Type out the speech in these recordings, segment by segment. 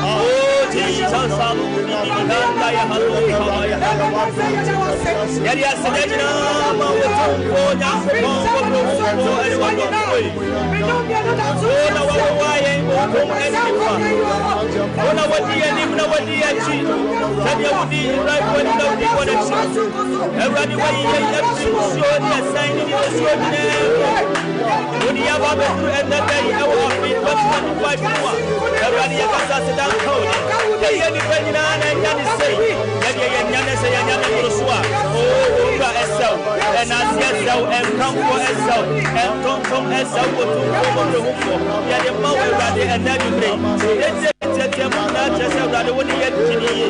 Oh Jesus, yɛde aseda nyinaa ma wo tumfoɔ Nyankopɔn wɔbrɛhufoɔ ne wɔdɔfoɔ yi. Wo na wɔwowa yɛn bonkum ne nifa. Wo na wɔdi yɛn anim na wɔdi yɛn akyi sɛdeɛ wodi Israelfoɔ anim na wodi wɔn akyi. Awurade, wayi yɛn afiri nsuo ne ɛsɛn ne nisuo nyinaa mu. Wode yɛn aba abɛduru ɛnnɛ da yi ɛwɔ afe 2025 mu a, Awurade yɛkasa aseda nka wo din. Yɛyɛ nnipa nyinaa na ɛnya ne sei. Yɛdeɛ yɛnya ne sɛ yɛnya ne mmoro so a, oo Owura ɛsɛ wo. Ɛnase ɛsɛ wo, ɛnkamfoɔ ɛsɛ wo, ɛntontom ɛsɛ wo, Otumfoɔ Mmɔborɔhufoɔ. Yɛde ma wo Awurade ɛnnɛ anwummere yi. Yɛtie nteateamu nyinaa kyerɛ sɛ Awurade wo ne yɛn di ne yie.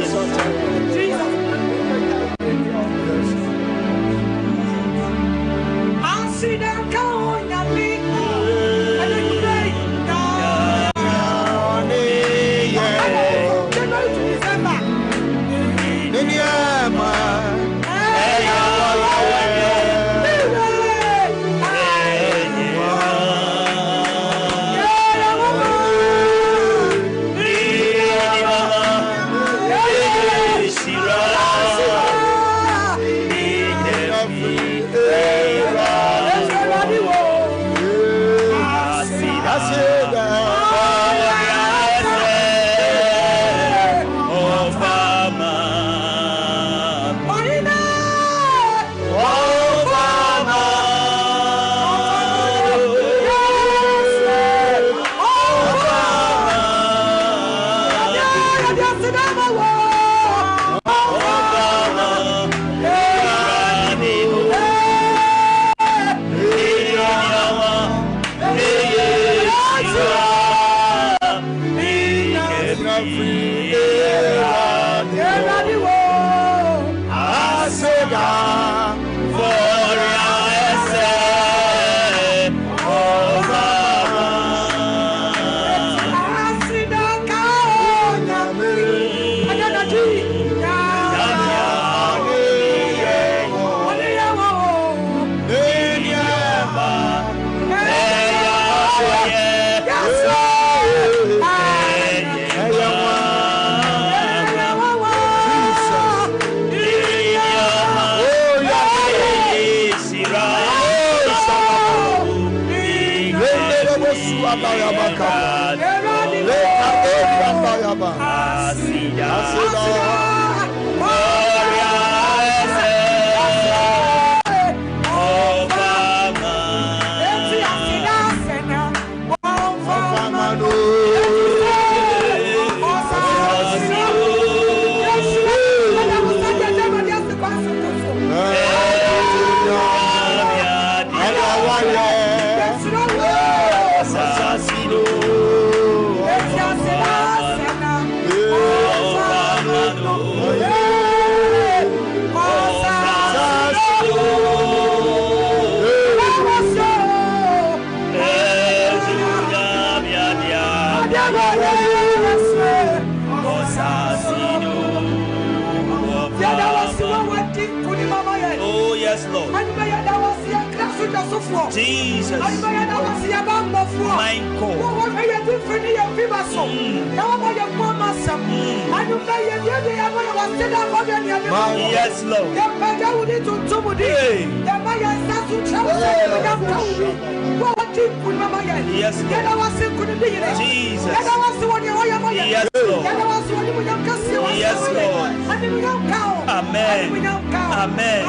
Oh, yes, Lord. Jesus. My God. Yes, Lord. Hey. Yes, Lord. Jesus. Yes, Lord. Yes, Lord. Amen. Amen.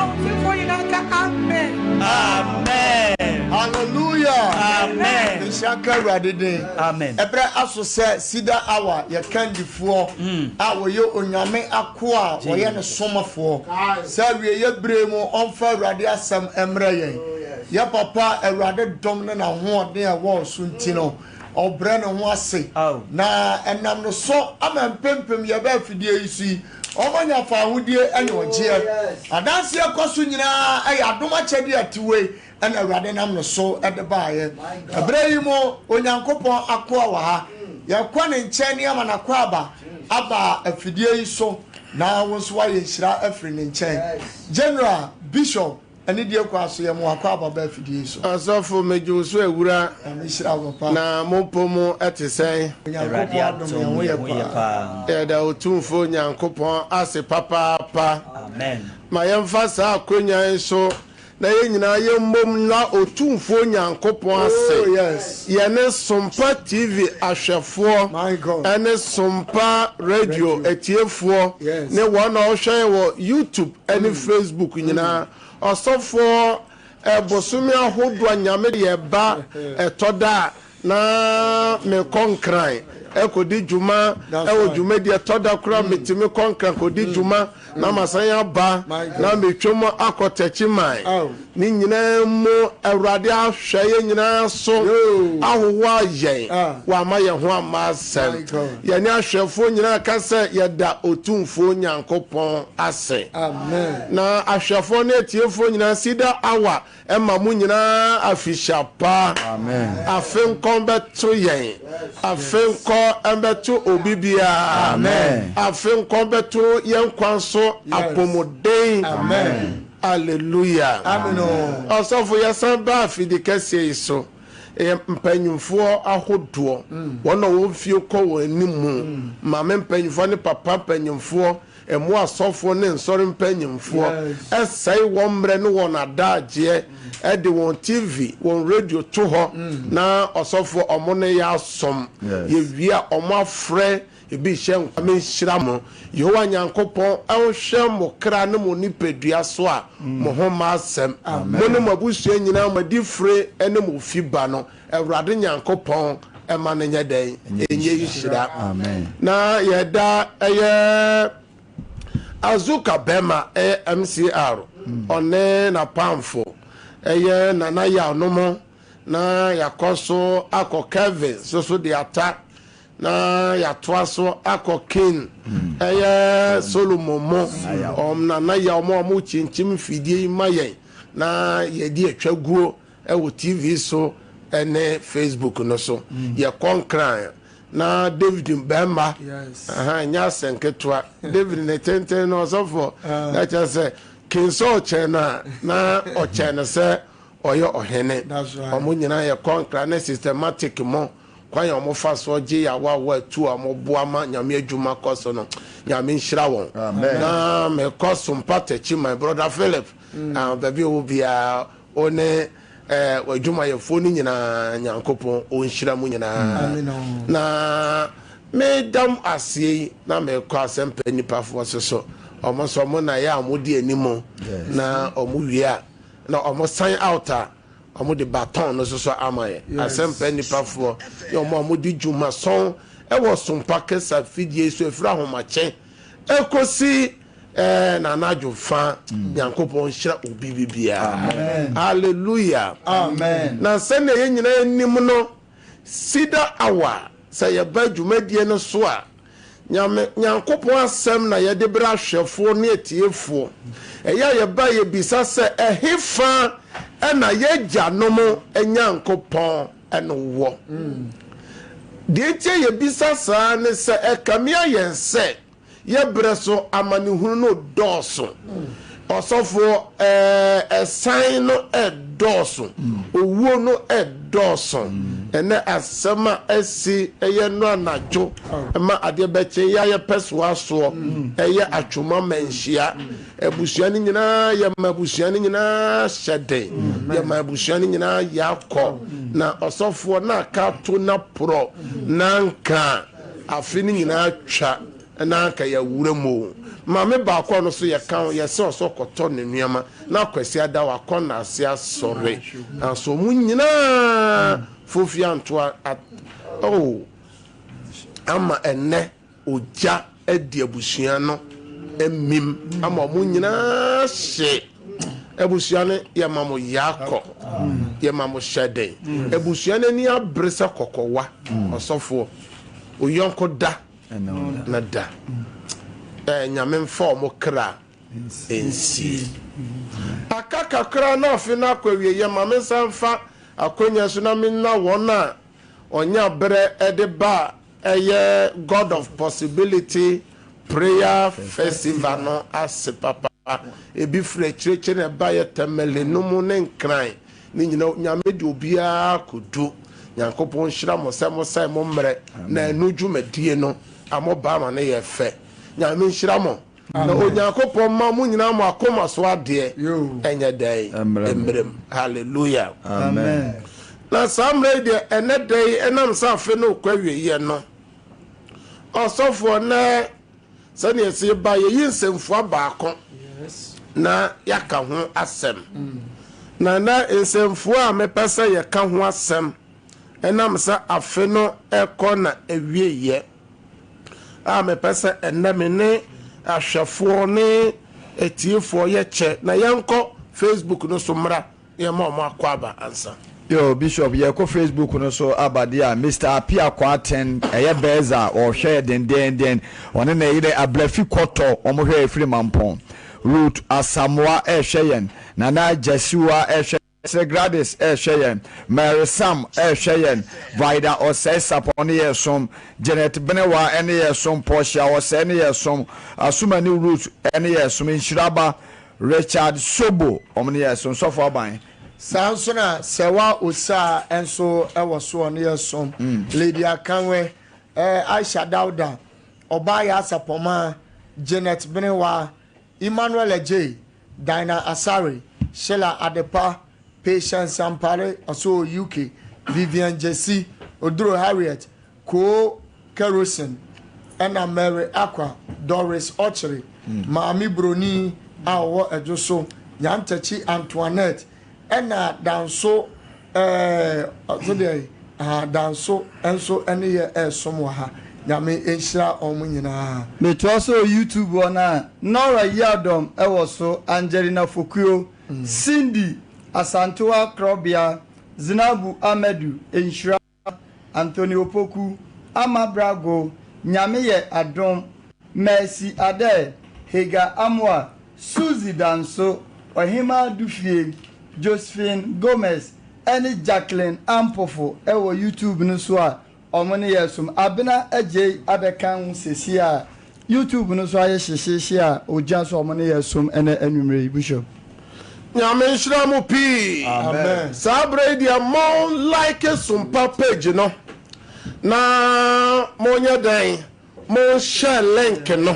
Amen. Hallelujah. Amen. Nhyira nka Awurade din. Amen. Ɛberɛ aso sɛ Cedar Hour yɛ kandifoɔ a wɔyɛ Onyame akoa a wɔyɛ ne somafoɔ sɛ awieɛ berɛ mu ɔmfa Awurade asɛm mmrɛ yɛn. Yɛ papa Awurade dom ne n'ahoɔden a ɛwɔ so nti no ɔbrɛ ne ho ase na ɛnam ne so ama mpempem yɛbɛ afidie yi so yi wɔanya fawohodie ne ɔgyeɛ. Adanseɛ kɔ so nyinaa ɛyɛ adom akyɛdeɛ a ɛte wei ɛna Awurade nam ne so de baeɛ. Ɛberɛ yi mu Onyankopɔn akoa wɔ ha. Yɛkɔ ne nkyɛn ne ama n'akwaaba aba afidie yi so na wo nso woayɛ nhyira afiri ne nkyɛn. General, Bishop. Anidie kwan so, yɛ mo akwaaba ba afidie yi so. Ɔsɔfo, megye wo so awura. Nyame nhyira wo papa. Na mo mpo mo te sɛn? Onyankopɔn adom, yɛn ho yɛ paa. Yɛda Otumfoɔ Nyankopɔn ase papaapa. Amen. Ma yɛmfa saa akwanya yi so na yɛn nyinaa yɛmmom nna Otumfoɔ Nyankopɔn ase. Oh yes. Yɛne Sompa TV ahwɛfoɔ My God. ɛne Sompa Radio atiefoɔ Yes. ne wɔn a wɔhwɛ yɛn wɔ YouTube ɛne Facebook nyinaa. Ɔsɔfoɔ, bosome ahodoɔ a Nyame de yɛn ba, ɛtɔ da a na mekɔ Nkran kɔdi dwuma wɔ dwumadie, ɛtɔ da koraa metumi kɔ Nkran kɔdi dwuma na masan aba na metwam akɔ Techiman. Ne nyinaa mu Awurade ahwɛ yɛn nyinaa so, ahohoa yɛn, wamma yɛn ho amma asɛm. Yɛne ahwɛfoɔ nyinaa ka sɛ yɛda Otumfoɔ Nyankopɔn ase. Na ahwɛfoɔ ne atiefoɔ nyinaa, Cedar Hour ma mo nyinaa afihyia pa. Afe nkɔ bɛto yɛn. Afe nkɔ bɛto obi biara. Afe nkɔ bɛto yɛn kwan so apɔmuden. Hallelujah. Ɔsɔfo, yɛsan ba afidi kɛseɛ yi so. Ɛyɛ mpanyimfoɔ ahodoɔ, wɔn a wɔn mfie kɔ wɔn anim mu, maame mpanyimfoɔ ne papa mpanyimfoɔ, mmoa asɔfoɔ ne nsɔre mpanyimfoɔ, sɛe wɔn mmerɛ ne wɔn adaagyeɛ de wɔn TV, wɔn radio to hɔ na ɔsɔfoɔ wɔn ne yɛ asom. Yɛwie a wɔn afrɛ ebi rehyɛ nkɔm. Nhyira mo. Yehowa Nyankopɔn nhwɛ mo kra ne mo nipadua so a mo ho mma asɛm. Mo ne mo abusua nyinaa, mo adifire ne mo fi ba no, Awurade Nyankopɔn mma no nyɛ dɛn? Ɛnyɛ nhyira. Na yɛda ɛyɛ Azuka bɛma ɛyɛ MCR, ɔne n'apamfo ɛyɛ Nana Yaw no mo, na yɛakɔ so akɔ Kevin so so de ata. Na yɛatoa so akɔ King ɛyɛ Solomon mo, wɔn nana yɛ wɔn a wɔkyinkyim mfidie yi ma yɛn na yɛde atwa guo wɔ TV so ne Facebook no so. Yɛkɔ Nkran na David bɛrima, nyɛ asɛ nketewa, David ne tenten no ɔsɔfoɔ, na kyerɛ sɛ King Saul kyɛn no a, na ɔkyɛn no sɛ ɔyɛ ɔhene. Wɔn nyinaa yɛkɔ Nkran ne systematic mo. Kwan a wɔfa soɔ gye yɛ awawa atuo a wɔboa ma Nyame adwuma kɔ so no, Nyame nhyira wɔn. Na mekɔ Sompa Takyi my brother Philip, ah, baabi a ɔwɔ biara, wo ne eh, w'adwumayɛfoɔ no nyinaa, Nyankopɔn ɔnhyira mo nyinaa. Na meda mo aseɛ yi, na mekɔ Asɛmpa nnipafoɔ so so, wɔn nso wɔn na ɛyɛ a wɔdi anim, na wɔn wie a, na wɔn sign out a, Wɔde baton no nso so ama yɛn. Asɛmpa nnipafoɔ ne wɔn a wɔdi dwuma sɔn wɔ sompa kasa fidie so ɛfiri ahomakye ɛkɔsi n'anadwo fa. Nyankopɔn nhyira obi bibiara. Hallelujah. Amen. Na sɛnea yɛn nyinaa nim no, Cedar Hour, sɛ yɛba dwumadie no so a, Nyame, Nyankopɔn asɛm na yɛde brɛ ahwɛfoɔ ne atiefoɔ. Ɛyɛ a yɛba a yɛbisa sɛ, Ɛhefa na y'agyanom Nyankopɔn no wɔ? Deɛ nti a yɛbisa saa ne sɛ, ɛkame ayɛ sɛ Yɛ berɛ so amanehunu no dɔɔso. Ɔsɔfoɔ, ɛɛ, ɛsan no dɔɔso. Owuo no dɔɔso. Ɛnɛ asɛm a asi ɛyɛ no anadwo ma adeɛ bɛkye yɛ a yɛpɛ soa soɔ ɛyɛ atwoma manhyia. Abusua no nyinaa yɛma abusua no nyinaa hyɛ den. Yɛma abusua no nyinaa yɛ akɔ. Na ɔsɔfoɔ na aka ato na porɔ na nka. Afe no nyinaa twa na anka yɛawura mu o. Maame baako a ɔno nso yɛka ho, yɛsɛ ɔsɛ ɔkɔtɔ ne nneɛma na Kwasi ada wakɔ n'ase asɔre. Nanso wɔn nyinaa fofi anto a oh, ama ɛnnɛ ogya adi abusua no amim ama wɔn nyinaa hye. Abusua no yɛma mo yaakɔ, yɛma mo hyɛden. Abusua no ani abere sɛ kɔkɔwa. Ɔsɔfoɔ, wo yɔnko da na da. Ɛɛ Nyame mfa wɔn kra nsie. Aka kakra na afe no akɔ awieɛ, ma me nsa mfa akwanya so na menna wɔn a wɔnya berɛ de ba a ɛyɛ God of Possibility Prayer Festival no ase papa. ba, ebi firi akyirikyiri na ɛba yɛ Tamale no mu ne Nkran ne nyina. Nyame de obiara kɔdu. Nyankopɔn nhyira mo sɛ mosɛe mo mmerɛ na ɛno dwumadie no a moba ama no yɛ fɛ. Nyame nhyira mo na Onyankopɔn ma mo nyinaa mo akoma so adeɛ ɛnyɛ dɛn mmerɛ mu. Hallelujah. Amen. Na saa mmerɛ yi deɛ ɛnɛ da yi ɛnam sɛ afe no rekɔ awieɛ no, ɔsɔfoɔ nɛ sɛdeɛ ɛsi ba yɛyi nsɛmfua baako na yɛaka ho asɛm. Na nɛ nsɛmfua a mepɛ sɛ yɛka ho asɛm ɛnam sɛ afe no ɛkɔ na awieɛ a mepɛ sɛ ɛnɛ me ne ahwɛfoɔ ne atiefoɔ yɛkyɛ na yɛnkɔ Facebook no so mmra yɛma ɔmo akɔ aba ansa. Yo, Bishop, yɛkɔ Facebook no so aba deɛ a, Mr. Apia Kwarteng, ɛyɛ Bɛɛza, ɔhwɛ dendenden. Ɔne ne yere Ablafi Kɔtɔ, wɔn hwɛ ɛfiri Mampɔn. Ruth Asamoah ɛrehwɛ yɛn. Nana Gyasiwa ɛrehwɛ. Sir Gladys ɛrehwɛ yɛn. Mary Sam ɛrehwɛ yɛn. Vida Ɔsɛe Sapɔn ne yɛ som. Janet Benewa ɛne yɛ som. Portia Ɔsɛe ne yɛ som. Asumani Ruth ɛne yɛ som. Nhyiraba Richard Sobo, wɔn ne yɛ som. Sɔfo Aban. Saa nso na Sɛwa Osaa nso wɔ so, ɔne yɛ som. Lady Akanwe, Aisha Dauda, Ɔbaa Asapɔma, Janet Benewa, Emmanuel Adjei, Dinah Asare, Sheila Adepa, Patience Sampare, ɔso UK, Vivian Jesse, Oduro Harriet, Koo Kerosene, ɛna Mary Akwa, Doris Ɔkyere, Maame Broni a ɔwɔ Ɛdwo so, Nyantakyi Antoinette, ɛna Danso ɔso deɛ aha Danso nso ɛne yɛ ɛresom wɔ ha. Nyame nhyira wɔn nyinaa. Metoa so wɔ YouTube hɔ no a, Nora Yiadom wɔ so, Angelina Fokuo, Cindy Asantewa Krɔbea, Zinabu Amadu, Nhyira, Anthony Opoku, Ama Brago, Nyame Yɛ Adom, Mercy Adair, Hagar Amoah, Suzy Danso, Ɔhemaa Dufie, Josephine Gomez ne Jacqueline Ampofo wɔ YouTube no so a wɔn ne yɛn som. Abena Adjei abɛka ho seesei a YouTube no so ayɛ hyehyeehye a ogyina so a wɔn ne yɛn som ɛnɛ anwummere yi. Bishop. Nyame nhyira mo pii. Amen. Saa berɛ yi deɛ mo like Sompa page no na monyɛ dɛn mo share link no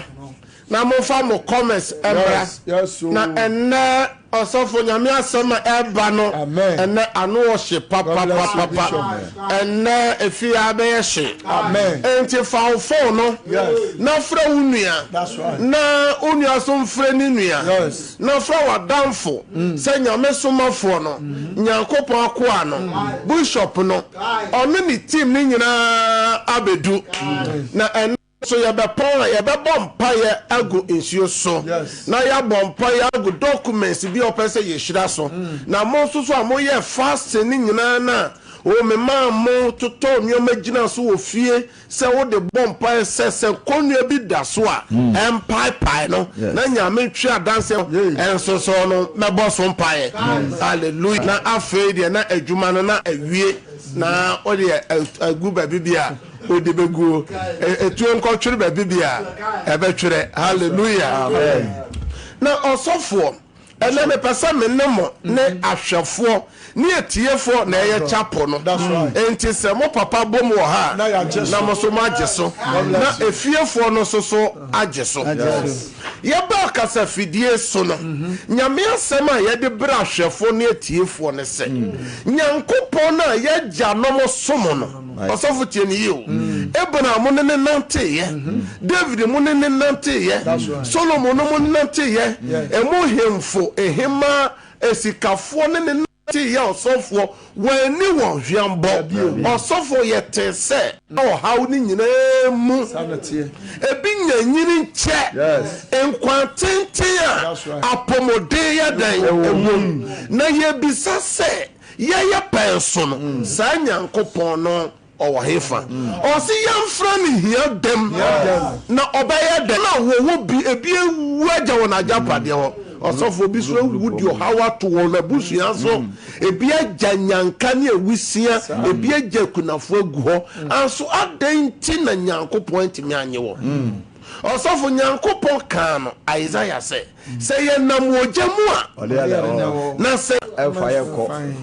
na momfa mo comments mmra. Yes, Na oh. ɛnɛ ɔsɔfo Nyame asɛm a ɛba no Amen. ɛnɛ ano ɔhye God bless you, papapapapa. Bishop. Ɛnɛ efie abɛyɛ hye. Amen. Enti fa wo phone no Yes. na frɛ wo nua. That's right. Na wo nua so mfrɛ ne nua. Yes. Na frɛ w'adamfo sɛ Nyame somafoɔ no, Nyankopɔn akoa no, Bishop no, ɔne ne team no nyinaa abɛdu. Na ɛno so yɛbɛpɔn a yɛbɛbɔ mpaeɛ agu nsuo so. Yes. Na yɛabɔ mpaeɛ agu documents bi a ɔpɛ sɛ yɛhyira so. Na mo nso so a moyɛ fasting ne nyinaa no a, o memaa mo totɔ nneɛma gyina so wɔ fie sɛ wode bɔ mpaeɛ sɛ kɔnnua bi da so a ɛmpaepae no na Nyame twe adanseɛ ɛnso so no mɛbɔ so mpaeɛ. Hallelujah. Na afei deɛ na adwuma no na awie na wode agu baabi bi a wode bɛguo etuo nkɔtwere baabi bi a ɛbɛtwerɛ. Hallelujah. Na ɔsɔfoɔ ɛnɛ mepɛ sɛ me ne mo ne ahwɛfoɔ ne atiefoɔ na ɛyɛ chapo no. That's right. Enti sɛ mo papa bom wɔ ha Na yɛagye so. na mo so mo agye so na efiefoɔ no nso so agye so. Yɛba kasafidie so no, Nyame asɛm a yɛde brɛ ahwɛfoɔ ne atiefoɔ ne sɛ Nyankopɔn no a yɛagya nom som no, ɔsɔfo tie ne yie o, Abraham ne ne nanteeɛ, David mo ne ne nanteeɛ, Solomon no mo ne nanteeɛ, ɛmo hemfo, ehema, esikafoɔ ne ne nanteeɛ. Ɔsɔfoɔ wɔani wɔn hweambɔ. Ɔsɔfoɔ yɛte sɛ ɔhaw ne nyinaa mu Saa na teɛ. ebi nya nyini nkyɛ Yes. nkwa tenten a That's right. apɔmuden yɛ dɛn ɛwom. Na yɛbisa sɛ yɛyɛ pɛn so no, saa Nyankopɔn no ɔwɔ hefa? Ɔse yɛmfrɛ no hia dɛm na ɔbɛyɛ dɛn na wɔwɔ bi ebi ewu agya wɔn agyapadeɛ hɔ. Ɔsɔfo bi so ewu de ɔhaw ato wɔn abusua so, ebi agya nyanka ne awisia, ebi agya kunafo agu hɔ anso. Adɛn nti na Nyankopɔn ntumi anye wɔn? Ɔsɔfo, Nyankopɔn kaa no Isaiah sɛ, Sɛ yɛnam ogya mu a, na sɛ. Ɛmfa yɛn kɔ.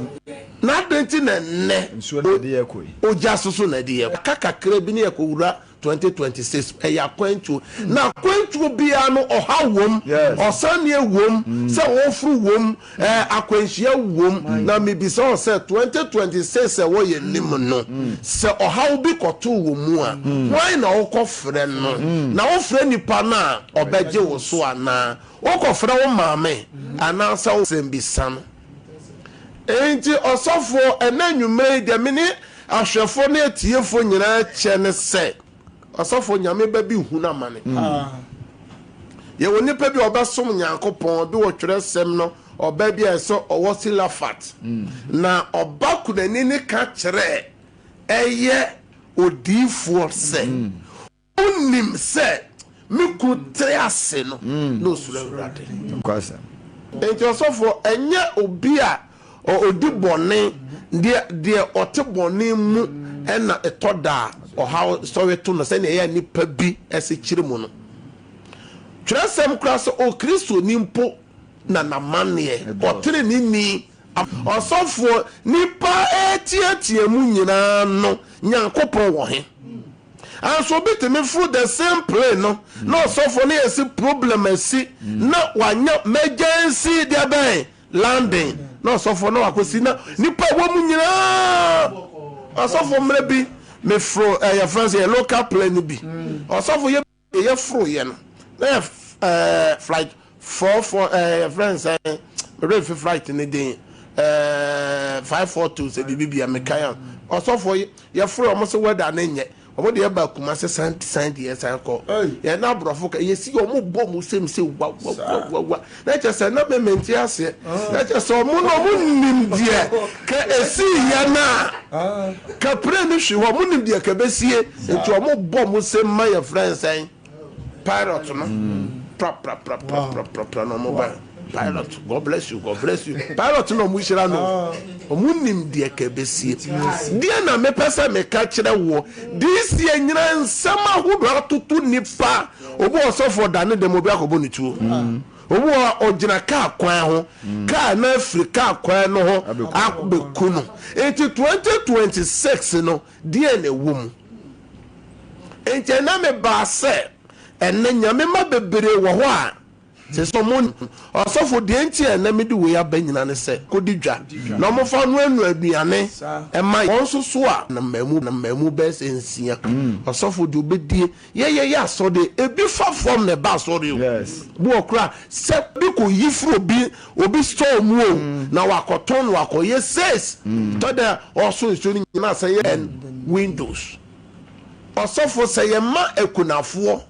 Na adɛn nti na ɛnnɛ. Nsuo na ɛde yɛn kɔ yi? Ogya soso na ɛde yɛn kɔ. Aka kakra bi na yɛkɔwura 2026, ɛyɛ akwantuo. Na akwantuo biara no, ɔhaw wom, ɔsaneɛ wom, sɛ woforo wom, Akwanhyia wom, na mebisa wo sɛ, 2026 a ɛwɔ yɛn anim no, sɛ ɔhaw bi kɔto wo mu a, hwan na wokɔfrɛ no? Na wofrɛ nipa no a, ɔbɛgye wo so anaa? Wokɔfrɛ wo maame anaasɛ wo. Asɛmbisa no. Enti ɔsɔfoɔ, ɛnnɛ anwummerɛ yi, deɛ me ne ahwɛfoɔ ne atiefoɔ nyinaa kyɛ ne sɛ, Ɔsɔfo, Nyame ba bi hunu amane. Yɛwɔ nipa bi a ɔbɛsom Nyankopɔn, bi wɔ twerɛsɛm no, ɔba bi a ɛsɛ ɔwɔ Silafat. Na ɔba kunani no ka kyerɛɛ ɛyɛ odiyifoɔ sɛ, Wonim sɛ me kunu te ase no, na ɔsuro Awurade. Enti ɔsɔfoɔ, ɛnyɛ obi a ɔdi bɔne, deɛ deɛ ɔte bɔne mu na ɛtɔ da a ɔhaw sɔre to no sɛdeɛ ɛyɛ a nnipa bi se kyerɛ mu no. Twerɛsɛm koraa sɛ Okristoni mpo na n'amanneɛ, ɔteneneeni, ɔsɔfoɔ, nnipa reteatea mu nyinaa no, Nyankopɔn wɔ he? Anso obi tumi foro the same plane no na ɔsɔfoɔ no yɛ se problem asi na wanya emergency deɛ bɛn London na ɔsɔfoɔ na wakɔsi na nipa a ɛwɔ mu nyinaa ɔsɔfoɔ mmerɛ bi meforo ɛyɛ fɛn sɛ yɛ local plane bi ɔsɔfo yɛ yɛ foro yɛ no na yɛ ɛɛ flight 44 ɛɛ yɛ fɛn sɛ mmerɛ fi flight ne den ɛɛ 542 sɛ biribi bia mekae a ɔsɔfoɔ yɛ foro ɔmo sɛ weather ne nyɛ Ɔmo deɛ ba Kumase san san deɛ san kɔ. Yɛn na aborɔfo ka yɛsi ɔmo bɔ mu sɛm sɛ wa wa wa wa wa. Na kyerɛ sɛ na me mente aseɛ. Na kyerɛ sɛ ɔmo no ɔmo nim deɛ ka esi yɛ na ka plane no hwe hɔ ɔmo nim deɛ ka besie nti ɔmo bɔ mu sɛm ma yɛ frɛ nsɛn pilot no pra pra pra pra pra pra pra na ɔmo ba. Pilot, God bless you, God bless you. Pilot na ɔmo hyira no. Ɔmo nim deɛ ka ɛbɛsie. Deɛ na mepɛ sɛ meka kyerɛ woɔ. This year nyina nsɛm ahodoɔ atoto nipa. Obi wɔ sɔfo ɔda ne dɛm obi akɔbɔ ne tuo. Obi wɔ ɔgyina kaa kwan ho. Kaa no afiri kaa kwan no ho abɛku no. Nti 2026 no deɛ na ɛwɔ mu. Nti ɛnɛ mebaa sɛ ɛnɛ Nyame mma bebree wɔ hɔ a Te sɛ wɔn ɔsɔfo, deɛ nti a ɛnnɛ mede wei aba nyina ne sɛ, kɔdi dwa, na wɔmfa nnoanoa aduane mma wɔn nso so a, na mmamu na mmamu bɛyɛ sɛ nsia. Ɔsɔfo deɛ ɔbɛdie, yɛ yɛyɛ asɔre, ebi fa fam na ɛba asɔre o, bi wɔ koraa sɛ bi kɔyi firi obi obi store mu o, na wakɔtɔn na wakɔyɛ sales, tɔ da a ɔso nsuo no nyinaa sɛ yɛ windows. Ɔsɔfo, sɛ yɛma akunafoɔ.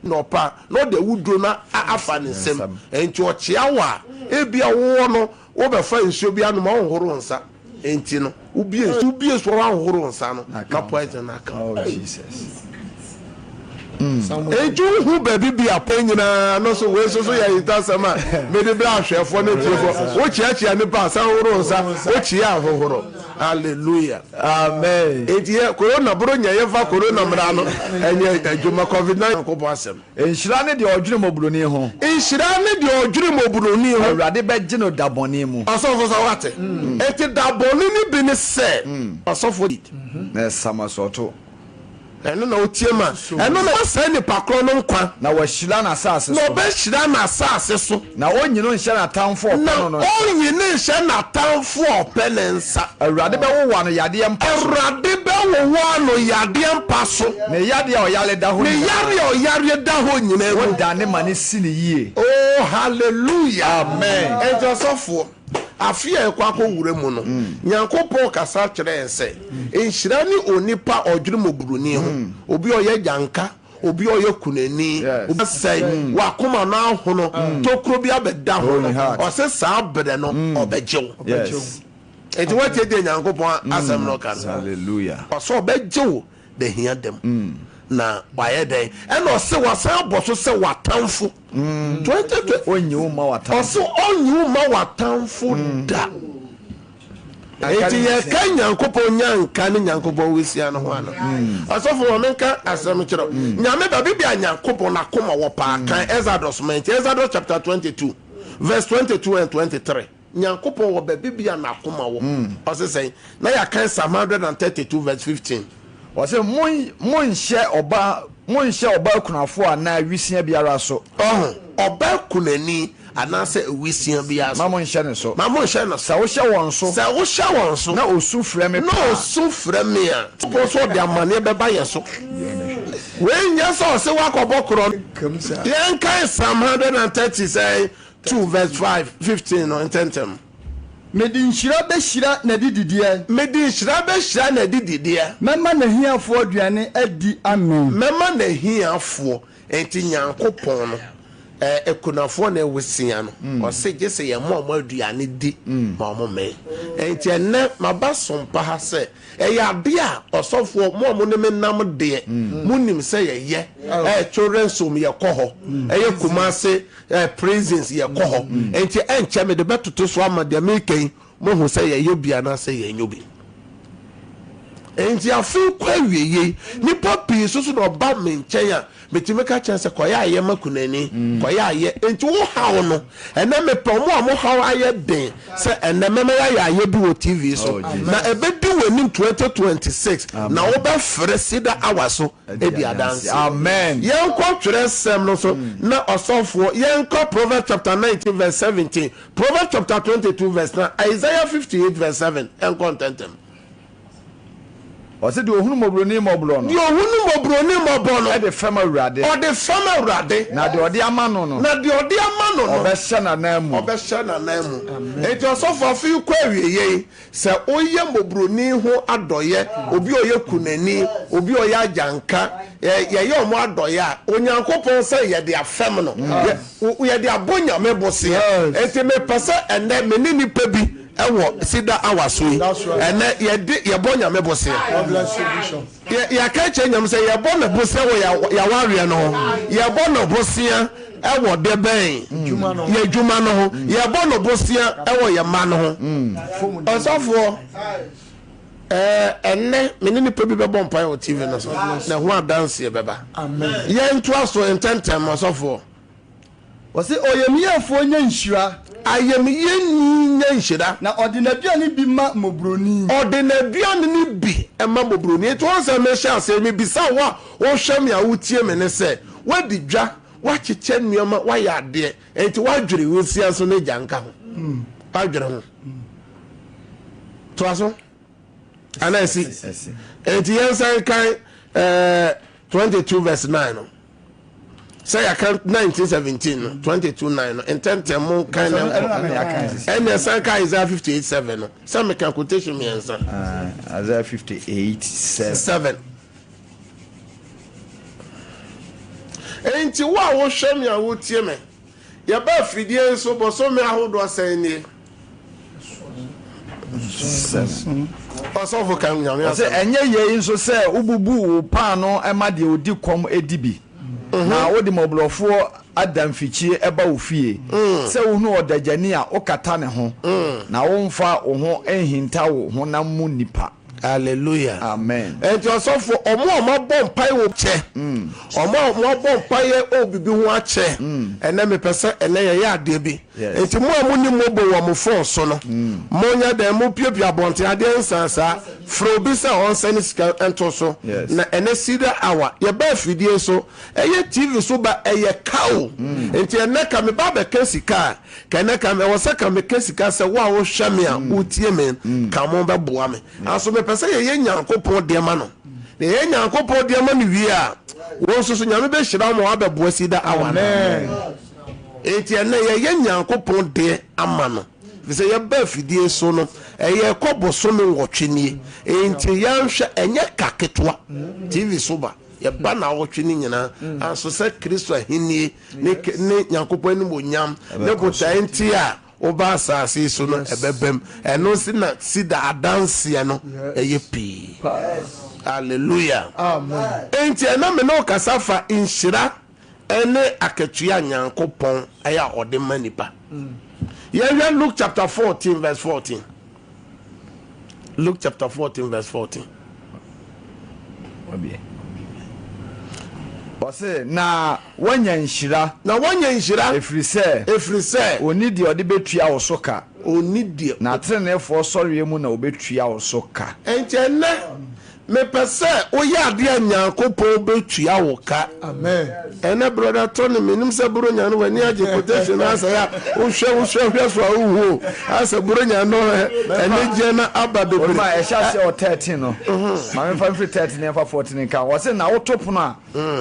Na ɔpɛ a, na ɔde awuduro no afa ne nsam. Enti ɔkyea wo a, ebia wowɔ no, wobɛfa nsuo bi anom a wonhoro wo nsa. Enti no, wobie nsuo, wobie nsuo a woanhohoro wo nsa no, na poison no aka wo. Oh, Jesus. Enti wohu baabi bi a pɛ nyinaa no so, wei nso so yɛ ahintasɛm a mede brɛ ahwɛfoɔ ne atiefoɔ. Wokyeakyea nnipa a, san hohoro wo nsa. Wokyea a, hohoro. Hallelujah. Amen. Enti yɛ corona boro nyɛ yɛmfa corona mmara no ɛnyɛ adwuma covid 19 Nyankopɔn asɛm. Nhyira ne deɛ ɔdwene mmɔborɔni ho. Nhyira ne deɛ ɔdwene mmɔborɔni ho. Awurade bɛgye no da bɔne mu. Ɔsɔfo sɛ wate. Enti da bɔne no bi ne sɛ ɔsɔfo. Na ɛsam asorɔto. Ɛno na otie ma. Ɛno na ɔsɛe nipa korɔ no nkwa. Na wahyira n'asase so. Na ɔbɛhyira n'asase so. Na ɔrenyi no nhyɛ n'atamfo a ɔpɛ no no nsa. Na ɔrenyi no nhyɛ n'atamfo a ɔpɛ no nsa. Awurade bɛwowa no yadeɛ mpa so. Awurade bɛwowa no yadeɛ mpa so. Ne yadeɛ a ɔyare da hɔ nyinaa. Ne yareɛ a ɔyareɛ da hɔ nyinaa mu. Wodane ma no si no yie. Oh, hallelujah! Amen. Enti ɔsɔfoɔ. Afe a yɛkɔ akɔwura mu no, Nyankopɔn kasa kyerɛ yɛn sɛ, Nhyira ne onipa a ɔdwene mmɔborɔni ho, obi a ɔyɛ agyanka, obi a ɔyɛ kunani, obi a sɛ w'akoma no ahono, tokuro bi abɛda ho no, ɔse saa berɛ no ɔbɛgye wo. Enti woatie deɛ Nyankopɔn asɛm no ka no? Ɔse ɔbɛgye wo da hia da mu. Na wayɛ dɛn? Ɛna ɔse wasan abɔ so sɛ w'atamfo. 2020. Ɔnyi wo mma w'atamfo. Ɔse ɔnyi wo mma w'atamfo da. Enti yɛka Nyankopɔn nyanka ne Nyankopɔn wesia no ho ana? Ɔsɔfo ma menka asɛm nkyerɛ wo. Nyame baabi bia Nyankopɔn n'akoma wɔ paa kan Exodus ma nti Exodus chapter 22 verse 22 and 23 Nyankopɔn wɔ baabi bia n'akoma wɔ. Ɔse sɛn? Na yɛakan Psalm 132 verse 15. Ɔse monhyɛ ɔbaa monhyɛ ɔbaa kunafoɔ anaa awisia biara so. Ɔho, ɔbaa kunani anaasɛ awisia biara so. Ma monhyɛ no so. Ma monhyɛ no so. Sɛ wohyɛ wɔn so. Sɛ wohyɛ wɔn so. Na osu frɛ me paa. Na osu frɛ me a. Nyankopɔn nso ɔde amaneɛ bɛba yɛn so. Wei nyɛ sɛ ɔse woakɔbɔ korɔn. Yɛnkan Psalm 130 sɛn 2 verse 5, 15 no ntɛmntɛm. Mede nhyira bɛhyira n'adidideɛ. Mede nhyira bɛhyira n'adidideɛ. Mɛma n'ahiafoɔ aduane adi amee. Mɛma n'ahiafoɔ, enti Nyankopɔn no, eh, akunafoɔ na awusia no, ɔse gye sɛ yɛma wɔn aduane di ma wɔn mee. Enti ɛnnɛ maba sompa ha sɛ, ɛyɛ adeɛ a ɔsɔfoɔ, mo a mo ne me nam deɛ, monim sɛ yɛyɛ, eh, children's home yɛkɔ hɔ, ɛyɛ Kumasi, Eh prisons yɛ kɔ hɔ nti ɛnkyɛ mede bɛtoto so ama deɛ meka yi moahu sɛ yɛyɛ bi anaasɛ yɛnyɛ bi. Nti afe kɔ awieɛ yi nipa pii nso so na ɔba me nkyɛn a metumi ka kyerɛ sɛ kɔyɛ ayɛ ma kunani kɔyɛ ayɛ nti wo haw no ɛnɛ mepɛ ɔmo a mo haw ayɛ den sɛ ɛnɛ mɛma yɛayɛ ayɛ bi wɔ TV so na ɛbɛdi w'anim 2026 na wobɛfrɛ sida awa so di adanse. Amen. Yɛnkɔ twerɛsɛm no so na ɔsɔfoɔ, yɛnkɔ Proverbs chapter 19 verse 17, Proverbs chapter 22 verse 9, Isaiah 58 verse 7, yɛnkɔ ntɛntɛm. Ɔse deɛ ɔhunu mmɔborɔni mmɔborɔ no. Deɛ ɔhunu mmɔborɔni mmɔbɔ no. Ɛde fɛm Awurade. Ɔde fɛm Awurade. Na deɛ ɔde ama no no. Na deɛ ɔde ama no no. Ɔbɛhyɛ n'anan mu. Ɔbɛhyɛ n'anan mu. Enti ɔsɔfoɔ afe yi kɔ awieɛ yi, Sɛ woyɛ mmɔborɔni ho adɔeɛ, obi a ɔyɛ kunani, obi a ɔyɛ agyanka, yɛyɛ wɔn adɔeɛ a, Onyankopɔn sɛ yɛde afɛm no, yɛde abɔ Nyame bosea. Enti mepɛ sɛ ɛnnɛ me ne nnipa bi wɔ Cedar Hour so yi, ɛnnɛ yɛde yɛbɔ Nyame bosea. Yɛaka akyerɛ Nyame sɛ yɛbɔ no bosea wɔ yɛawareɛ no ho, yɛbɔ no bosea wɔ deɛ bɛn? Yɛ adwuma no ho, yɛbɔ no bosea wɔ yɛ mma no ho. Ɔsɔfoɔ, ɛnnɛ me ne nipa bi bɛbɔ mpaeɛ wɔ TV no so na ɛho adanseɛ bɛba. Yɛntoa so ntɛntɛm ɔsɔfoɔ. Ɔse ɔyamyiefoɔ nya nhyira. Ayamyeni nya nhyira. Na ɔde n'aduane bi ma mmɔborɔni. Ɔde n'aduane no bi ma mmɔborɔni. Enti woahu sɛ mehyɛ aseɛ mebisa wo a wohwɛ me a wotie me ne sɛ, woadi dwa, woakyekyɛ nneɛma, woayɛ adeɛ, enti woadwene wo nsia so ne gya nka ho? Woadwene ho? Toa so. Anaa ɛsi? Enti yɛnsan nkan eh, 22 verse 9 no. Sɛ yɛaka 1917 no, 22 9 no, ntɛntɛm mo nkan na nkɔ. Ɛnna ɛsan ka Isaiah 58 7 no. Sɛ meka quotation mmiɛnsa. Ah, Isaiah 58 7. 7. Enti wo a wohwɛ me a wotie me, Yɛba afidie yi so bosome ahodoɔ sɛn nie? Ɔsɔfo ka Nyame Ɔsɛ asɛm. ɛnyɛ yei nso sɛ wobubu wo paanoo ma deɛ ɔdi kɔm di bi, na wode mmɔborɔfoɔ ada mfikyie ba wo fie, sɛ wohunu ɔdagyani a, wokata ne ho, na womfa wo ho nhinta wo honam mu nnipa. Hallelujah. Amen. Enti ɔsɔfo, ɔmo a ɔmo abɔ mpae wɔ kyɛ, ɔmo a ɔmo abɔ mpaeɛ wɔ bibi ho akyɛ, ɛnɛ mepɛ sɛ ɛnɛ yɛyɛ adeɛ bi. Enti mo a mo ni mobo wɔ mo phone so no, mo nyɛ dɛn, mo piapia abɔnten adeɛ nsan saa, frɛ obi sɛ ɔnsɛne sika nto so, na ɛnɛ Cedar Hour, yɛba afidie so, ɛyɛ TV so ba, ɛyɛ ka o. Enti ɛnɛ ka meba abɛka sika a, Kɛnɛ ka ɛwɔ sɛ ka meka sika sɛ wo a wohwɛ me a wotie me ka mo bɛboa me. Nanso mepɛ sɛ yɛyɛ Nyankopɔn deɛ ma no. Na yɛyɛ Nyankopɔn deɛ ma no wie a, wo nso so Nyame bɛhyira wo ma woabɛboa Cedar Hour no. Enti ɛnɛ yɛyɛ Nyankopɔn deɛ ama no. Ɛfiri sɛ yɛba afidie so no, ɛyɛ ɛkɔ bosome nwɔtwe nie. Enti yɛnhwɛ, ɛnyɛ ka ketewa. TV so ba, yɛba naawɔtwe no nyinaa. Nanso sɛ Kristo ahennie ne ne Nyankopɔn animuonyam ne botae nti a woba asase yi so no ɛbɛbam. Ɛno nti na sida adanseɛ no ɛyɛ pii. Hallelujah. Enti ɛna me ne wo kasa fa nhyira ɛne akatua a Nyankopɔn ɛyɛ a ɔde ma nipa. Yɛhwɛ Luke chapter 14 verse 14. Luke chapter 14 verse 14. Ɔse, na woanya nhyira. Na woanya nhyira. Ɛfiri sɛ. Ɛfiri sɛ. Ɔnni deɛ ɔde bɛtua wo so ka. Ɔnni deɛ. Na ateneneefoɔ sɔreɛ mu na ɔbɛtua wo so ka. Enti ɛnnɛ, mepɛ sɛ woyɛ adeɛ a Nyankopɔn bɛtua wo ka. Amen. Ɛnɛ brother Tony, menim sɛ Buronya no w'ani agye quotation no asɛ a wohwɛ wohwɛ hwɛ so a wohu o. Asɛ Buronya no anigyeɛ no aba bebree. Ɔma ɛhyɛ aseɛ wɔ 13 no. Ma memfa mfiri 13 na ɛmfa 14 nka ho. Ɔse na woto pono a,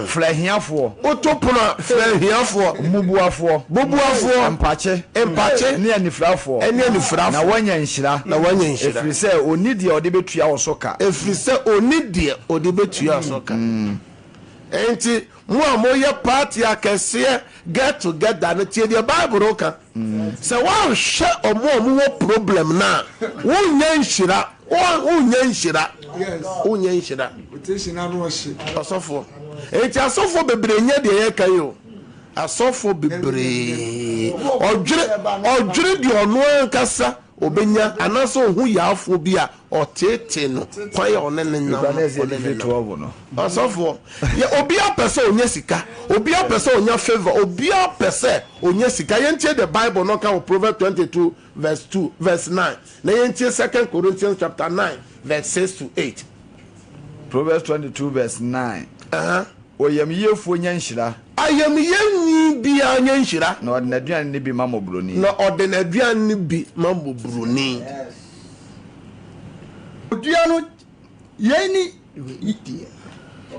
frɛ ahiafoɔ. Woto pono a, frɛ ahiafoɔ. Mmubuafoɔ. Bubuafoɔ. Mpakye. Mpakye. Ne anifirafoɔ. Ɛne anifirafoɔ. Na woanya nhyira. Na woanya nhyira. Ɛfiri sɛ ɔnni deɛ ɔde bɛtua wo so ka. Ɛfiri sɛ ɔnni deɛ ɔde bɛtua wo so ka. Enti mo a moyɛ party akɛseɛ get together no, tie deɛ Bible no ka. Sɛ woanhwɛ ɔmo a ɔmo wɔ problem no a, wonnya nhyira. Wonnya nhyira. Wonnya nhyira. Ɔsɔfoɔ. Enti asɔfoɔ bebree nyɛ deɛ yɛka yi o. Asɔfoɔ bebree. Ɔdwene, ɔdwene deɛ ɔno ankasa ɔbɛnya anaasɛ ɔhu yaafoɔ bi a ɔteetee no, kwan a ɔne no nam no, ɔne no nam. Ɔsɔfoɔ, yɛ obiara pɛ sɛ ɔnya sika, obiara pɛ sɛ ɔnya favour, obiara pɛ sɛ ɔnya sika. Yɛntie the Bible no ka wɔ Proverbs 22 verse 2 verse 9, na yɛntie Second Corinthians chapter 9 verse 6 to 8. Proverbs 22 verse 9. Oyamyiefoɔ nya nhyira. Ayamyɛnyi biara nya nhyira. Na ɔde n'aduane no bi ma mmɔborɔni. Na ɔde n'aduane no bi ma mmɔborɔni. Odua no, yei ne,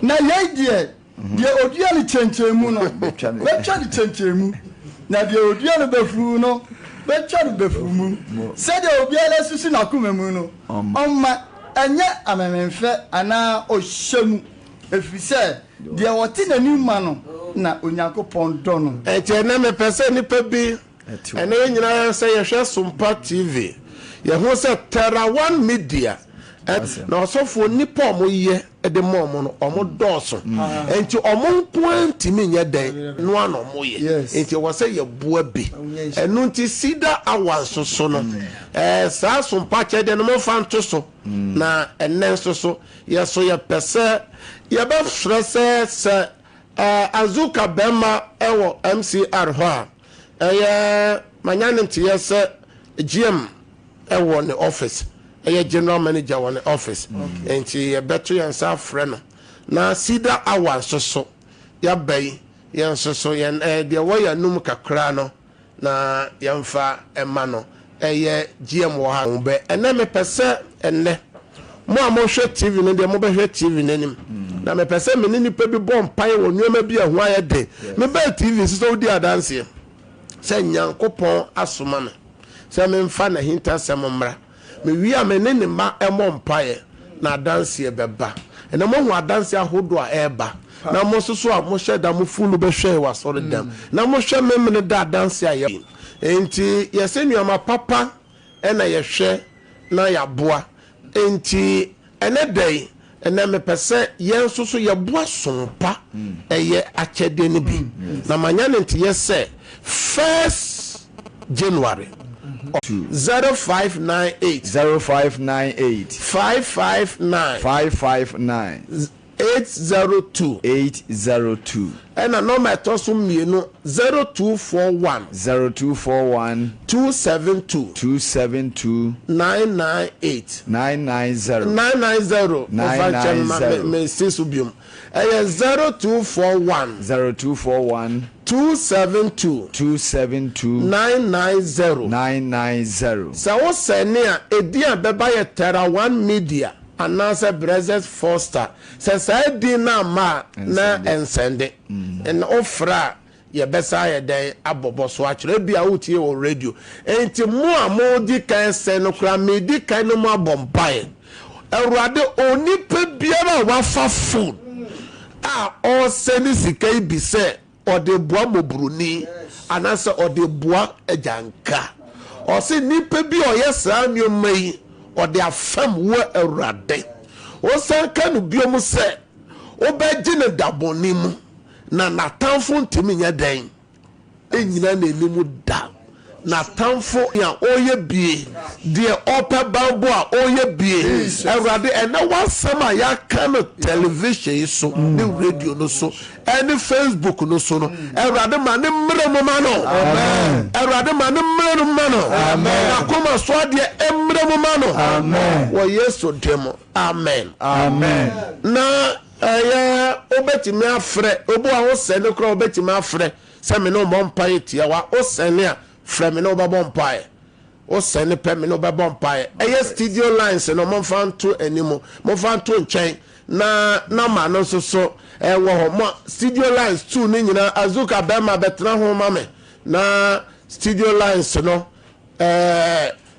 na yei deɛ, deɛ odua no kyɛnkyɛn mu no, bɛtwa no kyɛnkyɛn mu, na deɛ odua no bafuu no, bɛtwa no bafuu mu. Sɛdeɛ obiara susu n'akoma mu no, ɔmma ɛnyɛ amemenfɛ anaa ɔhyɛ mu, ɛfiri sɛ deɛ ɔte n'anim ma no na Onyankopɔn dɔ no. Enti ɛnnɛ mepɛ sɛ nnipa bi, ɛnnɛ yɛn nyinaa sɛ yɛhwɛ Sompa TV, yɛhu sɛ Terra One Media, na ɔsɔfoɔ nnipa a wɔyɛ de ma wɔn no, wɔn dɔɔso. Enti wɔn nko ara ntumi nyɛ dɛn, no ara na wɔyɛ. Enti ɛwɔ sɛ yɛboa bi. Ɛno nti Cedar Hour nso so no, ɛɛ saa Sompa akyɛdeɛ no momfa nto so. Na ɛnnɛ nso so, yɛ so yɛpɛ sɛ yɛbɛfrɛ sɛ sɛ ɛɛ Azuka bɛrima wɔ MCR hɔ a, ɛyɛ manya ne nteɛ sɛ GM wɔ ne office, ɛyɛ general manager wɔ ne office, nti yɛbɛto yɛn nsa afrɛ no. Na Cedar Hour nso so, yɛaba yi, yɛn nso so yɛn ɛɛ deɛ ɛwɔ yɛn anum kakra no, na yɛmfa mma no. Ɛyɛ GM wɔ ha. Bɛ ɛnɛ mepɛ sɛ ɛnnɛ, mo a mohwɛ TV no deɛ mobɛhwɛ TV no anim. Na mepɛ sɛ me ne nnipa bi bɔ mpaeɛ wɔ nneɛma bi a ɛho ayɛ den. Mebaa TV so sɛ wodi adanseɛ sɛ Nyankopɔn asoma me sɛ memfa n'ahintasɛm mmra. Mewie a me ne ne mma mmɔ mpaeɛ na adanseɛ bɛba. Ɛnɛ moahu adanseɛ ahodoɔ a ɛreba. Na mo nso so a mohyɛ da mo funu bɛhwɛɛ wɔ asɔredam na mohwɛ memene da adanseɛ a yɛ. Enti yɛsɛ nneɛma papa na yɛhwɛ na yɛaboa. Enti ɛnɛ da yi, ɛnɛ mepɛ sɛ yɛn nso so yɛboa som pa ɛyɛ akyɛdeɛ no bi. Na manya ne nteyɛ sɛ first January, 0598. 0598. 559. 559. 802. 802. Ɛna nɔma ɛtɔ so mmienu 0241. 0241. 272. 272. 998. 990. 990. Ɔfa nkyɛn ma me me si so biom. Ɛyɛ 0241. 0241. 272. 272. 990. 990. Sɛ wo sɛne a, edin a ɛbɛba yɛ Terra One Media anaasɛ Brexit Foster. Sɛ saa din no amma a, na ɛnsɛnde. Na wofrɛ a, yɛbɛsan ayɛ dɛn abɔbɔ so akyerɛ? Ebia wotie wɔ radio. Enti mo a modi kan sɛn no koraa, medi kan ne mo abɔ mpaeɛ. Awurade, onipa biara a wafa phone a ɔresɛne sika yi bi sɛ ɔde boa mmɔborɔni anaasɛ ɔde boa agyanka. Ɔse nipa bi a ɔyɛ saa nneɛma yi, ɔde afam wo Awurade. Wosan ka no biom sɛ, wobɛgye no da bɔne mu, na n'atamfo ntumi nyɛ dɛn? Nnyina n'anim da. N'atamfo a ɔreyɛ bie, deɛ ɔpɛ banbɔ a ɔreyɛ bie. Awurade, ɛnɛ w'asɛm a yɛaka no television yi so ne radio no so ɛne Facebook no so no, Awurade ma ne mmerɛ mu ma no. Awurade ma ne mmerɛ no ma no. N'akoma so adeɛ mmerɛ mu ma no. Wɔ Yesu din mu, amen. Amen. Na ɛyɛ wobɛtumi afrɛ obi a wosɛne koraa, wobɛtumi afrɛ sɛ me ne wo mmɔ mpaeɛ tiawa. Wosɛne a, frɛ me ne wobɛbɔ mpaeɛ. Wosɛne pɛ, me ne wobɛbɔ mpaeɛ. Ɛyɛ studio lines no, momfa nto anim, momfa nto nkyɛn, na nama no nso so ɛwɔ hɔ. Mo studio lines two no nyinaa, Azuka bɛrima bɛtena ho ma me na studio lines no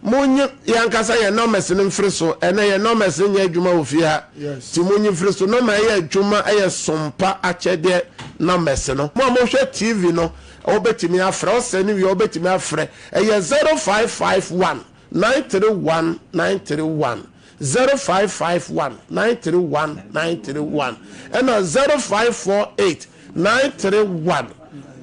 monyi yɛn ankasa yɛn numbers no mfiri so. Ɛnɛ yɛn numbers no nyɛ adwuma wɔ fie ha, nti monyi mfiri so. Number ɛyɛ adwuma ɛyɛ Sompa Akyɛdeɛ numbers no. Mo a mohwɛ TV no, wobɛtumi afrɛ. Wosɛ ne wie, wobɛtumi afrɛ. Ɛyɛ 0551 931 931, 0551 931 931, ɛna 0548 931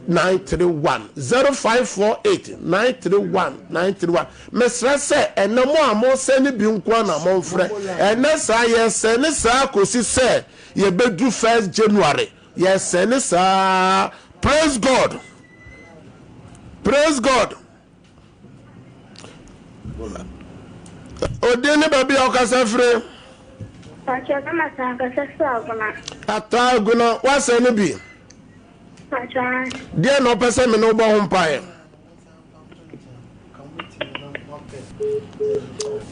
931, 0548 931 931. Mesrɛ sɛ ɛnɛ mo a mosɛ ne bi nko a na momfrɛ. Ɛnɛ saa yɛsɛ ne saa kɔsi sɛ yɛbɛdu 1st January, yɛsɛ ne saa. Praise God, praise God. Odin ne baabi a ɔkasa firi? Pacho, na masan kasa firi Agona. Ata Agona, wasɛ no bi? Pacho. Deɛ na ɔpɛ sɛ me ne wobɔ ho mpaeɛ?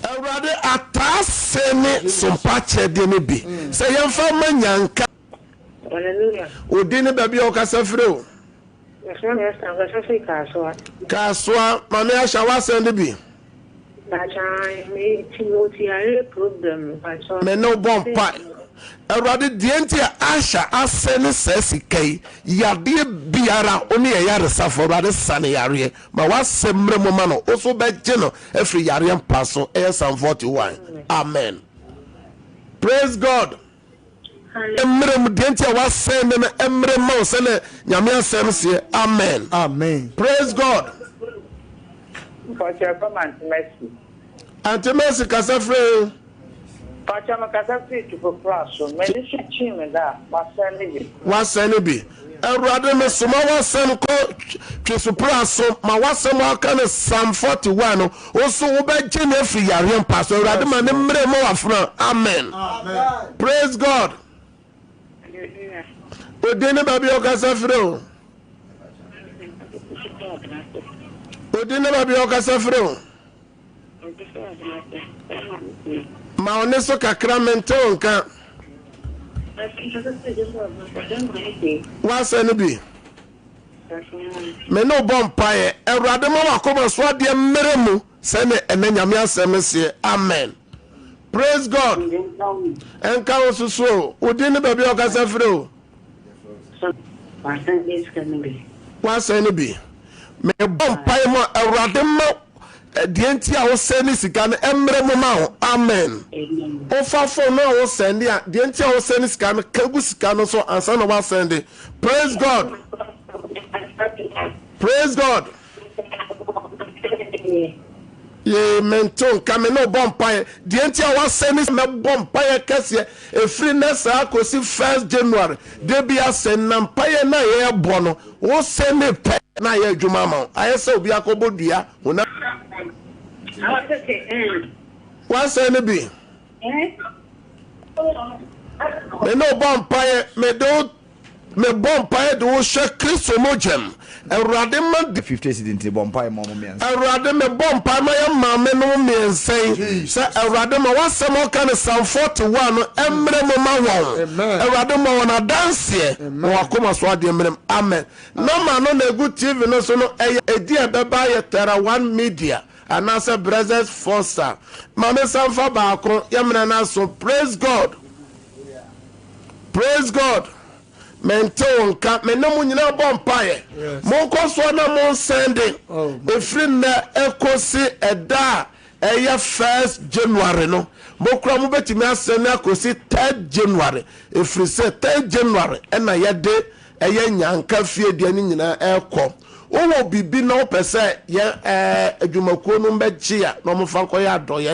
Awurade, ataa se ne Sompa Kyɛdeɛ no bi sɛ yɛmfa ma nyanka. Hallelujah. Odin ne baabi a ɔkasa firi o? Yɛfrɛ me Esther, nkasa firi Kaasoa. Kaasoa, Maame Ahyɛ, wasɛn no bi? Pacho, me ti mo ti yare problem, Pacho. Me ne wo bɔ mpa. Awurade, deɛ nti a Ahyɛ asɛ ne saa sika yi, yadeɛ biara, wo ne yɛ yaresafo. Awurade, sa ne yareɛ ma wasɛ mmerɛ mu ma no. Wo so bɛgye no afiri yareɛ mpa so. Ɛyɛ Psalm 41, amen. Praise God. Mmerɛ mu deɛ nti a wasɛn ne no mmerɛ ma wo sɛ ne Nyame asɛm seɛ, amen. Amen. Praise God. Pacho, ɛfɛ ma Auntie Mercy. Auntie Mercy, kasa firi? Pacho, me kasa firi Tupopra so. M'ani so kyi me da, masɛn ne bi. Wasɛn ne bi. Awurade, mesoma w'asɛm kɔ Twesopra so ma w'asɛm aka no Psalm 41 no, wo so wobɛgye ne afiri yareɛ mpa so. Awurade, ma ne mmerɛ ma wafena, amen. Praise God. Hallelujah. Odin ne baabi a ɔkasa firi o? Odin ne baabi a ɔkasa firi o? Ma wo ne so kakra, mente wo nka. Wasɛ no bi? Me ne wo bɔ mpaeɛ. Awurade, ma wakoma so adeɛ mmerɛ mu sɛne ɛnɛ Nyame asɛm seɛ, amen. Praise God. Ɛnka wo soso o. Wodin ne baabi a ɔkasa firi o? Masɛn ne sika no bi. Wasɛn no bi. Mebɔ mpaeɛ mu a, Awurade, ma deɛ nti a wosɛn ne sika no mmerɛ mu ma wo, amen. Amen. Wofa phone no a wosɛn de a, deɛ nti a wosɛn ne sika no, ka gu sika no so ansa na wasɛn de. Praise God, praise God. Yee, mente nka. Me ne wobɔ mpaeɛ. Deɛ nti a wasɛn ne mɛbɔ mpaeɛ kɛseɛ ɛfiri nnɛ saa kɔsi 1st January de bi asɛn na mpaeɛ no a yɛrebɔ no, wosɛn ne pɛ na ayɛ adwuma ama wo. Ayɛ sɛ obi akɔbɔ dua honam. Wasɛn no bi? Me ne wobɔ mpaeɛ. Mede wo mebɔ mpaeɛ de wo hyɛ Kristo mogyam. Awurade, ma 50 cedi nti bɔ mpae ma ɔmo mmiɛnsa. Awurade, mebɔ mpae ma yɛ maame nom mmiɛnsa yi sɛ Awurade ma w'asɛm a ɔka ne Psalm 41 no mmerɛ mu ma wɔn. Awurade, ma wɔn adanseɛ ma wakoma so adeɛ mmerɛ mu, amen. Nama no na egu TV no so no, ɛyɛ edi a ɛbɛba yɛ Terra One Media anaasɛ Brothers Foster. Maame sanfa baako yɛmena no aso. Praise God, praise God. Mente wo nka. Me ne mo nyinaa bɔ mpaeɛ. Monkɔ soɔ na monsɛn de ɛfiri nnɛ ɛkɔsi ɛda a ɛyɛ 1st January no. Mokora mobɛtumi asɛn ne akɔsi 3rd January, ɛfiri sɛ 3rd January ɛna yɛde ɛyɛ nyanka fie deɛ no nyinaa ɛrekɔ. Wowɔ biribi na wopɛ sɛ yɛn ɛɛ adwumakuo no bɛgye a na wɔmfa nkɔyɛ adɔeɛ.